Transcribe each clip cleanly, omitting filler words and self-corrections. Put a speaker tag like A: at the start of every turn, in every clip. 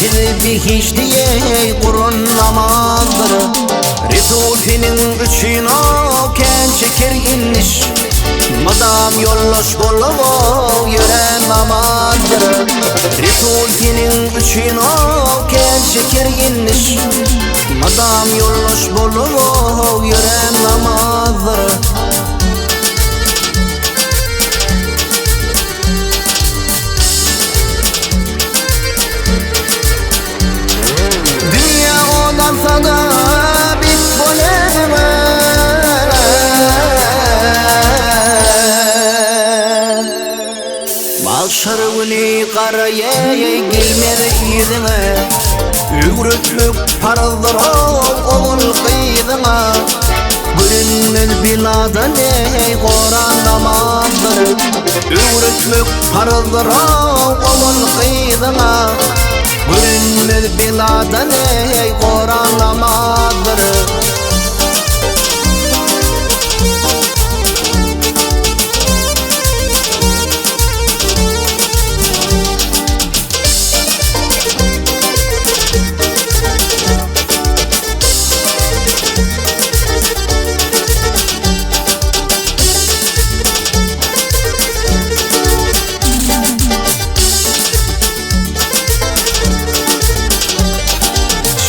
A: Sizi behişdi eý guran namazdyr. Resul seniň üçin o kän çeker inmiş. Mydam ýoldaş bolup o ýörän namazdyr. Resul seniň üçin o kän çeker inmiş. Mydam ýoldaş bolup o ýörän namazdyr. Dünýä odansa-da bit bolanyma. Magşar güni gara ýeý gelmez yzyňa. Öwretmek parzdyr ogul gyzyňa. Görünmez beladan eý goran namazdyr. Öwretmek parzdyr ogul gyzyňa. Görünmez beladan eý goran namazdyr.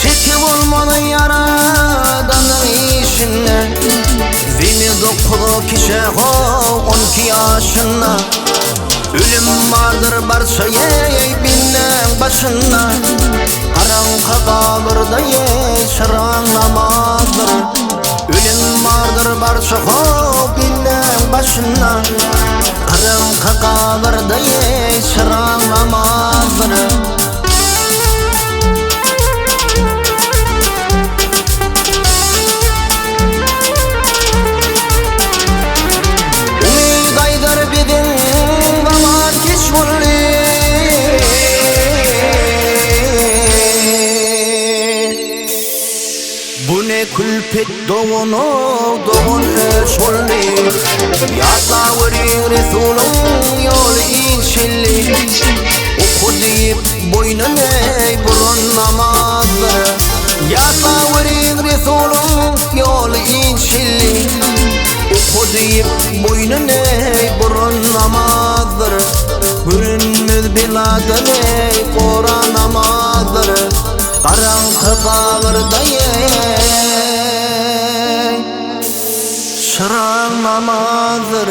A: Şeki bolmaly ýaradanyň işinde Zemi dokuz kişä ho 12 ýaşynda Ölüm bardyr barça ýeý bindäň başynda Garaňky gabyrda ýeý çyraň namazdyr Ölüm bardyr barça ho bindäň başynda Garaňky gabyrda ýeý çyraň namazdyr. Umyt aýdar biziň zaman keç boldy. Bu ne külpet dogano dogan öç boldy. Ýatlaweriň Resulyň ýoly inçeldi. Oku diýip boýnun eý buran namazdyr. Ýatlaweriň Resulyň ýoly inçeldi. Oku diýip boýnun eý buran namazdyr. Görünmez beladan eý goran namazdyr. Garaňky gabyrda eý çyraň namazdyr.